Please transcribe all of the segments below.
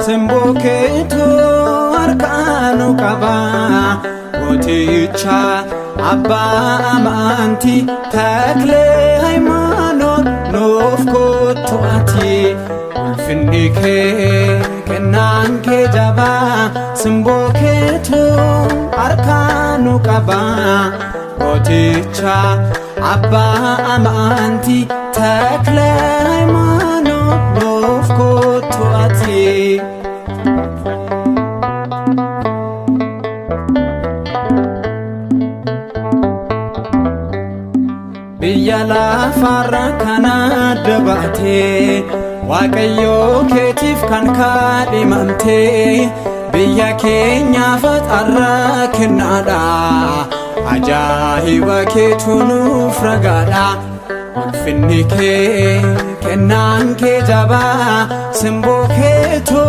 Simboo keetu harkaa nu qaba. Gooticha abbaa amantii Takle Hayimaanoot nuuf kottu ati. Ulfinni kee kennaan kee jabaa simboo keetu harkaa nu qaba. Gooticha abbaa amantii Takle Hayimaanoot nuuf kottu ati. Biyya lafaarra kan adda baatee Waaqayyoo keetiif kan kaadhimamtee biyya keenyaaf har'a kennaadha. Ajaa'iba keetu nuuf ragaadha. Ulfinni kee kennaan kee jabaa simboo keetu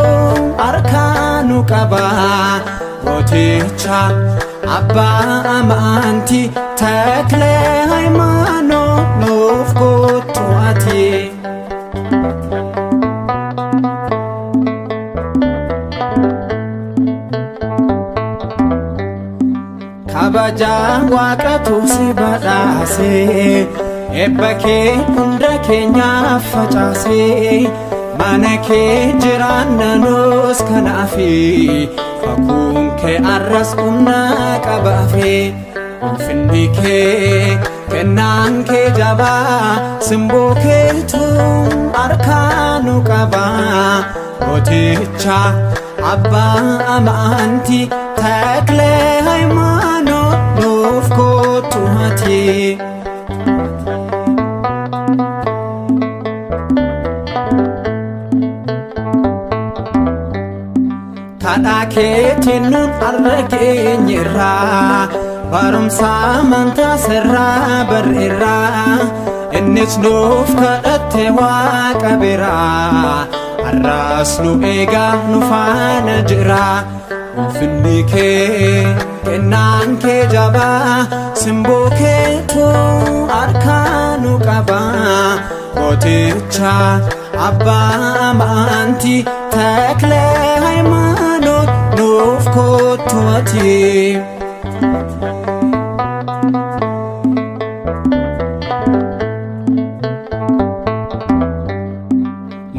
harkaa nu qaba. Gooticha abbaa amantii Takle Hayimaanoot nuuf kottu ati. Kabajaa waaqatu si badhaase eebba kee hunda keenyaaf facaase mana kee jiraanna nus kanaafi kakuun kee arras humna qabaafi ulfinni kee kennaan kee jabaa simboo keetu harkaa nu qaba gooticha abbaa amantii Takle Hayimaanoot nuuf kottu ati. Kadhaa keetiin nun har'a geenyerra barumsa amantaa sirraa barreerra innis nuuf kadhatte waaqa biraa har'as nu eegaa nu faana jira. Ulfinni kee kennaan kee jabaa simboo keetu harkaa nu qaba. Gooticha abbaa amantii Takle Hayimaanoot nuuf kottu ati.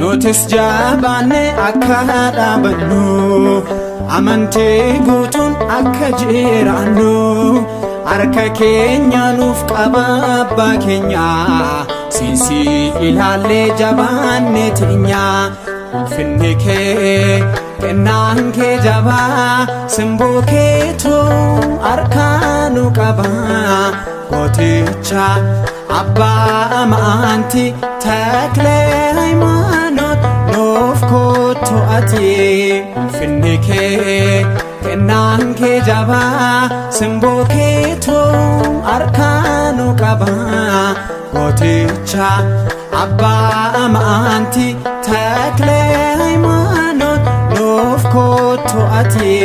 Nutis jabaanne akka dhaabannu amantii guutuun akka jiraannu harka keenya nuuf qaba abbaa keenya siisii ilaallee jabaanne teenya ulfinni kee kennaan kee jabaa simboo keetu harkaa nu qaba gooticha abbaa amantii Takle Hayimaanoot nuuf kottu ati. Ulfinni kee kennaan kee jabaa simboo keetu harkaa nu qaba. Gooticha abbaa amantii Takle Hayimaanoot nuuf kottu ati.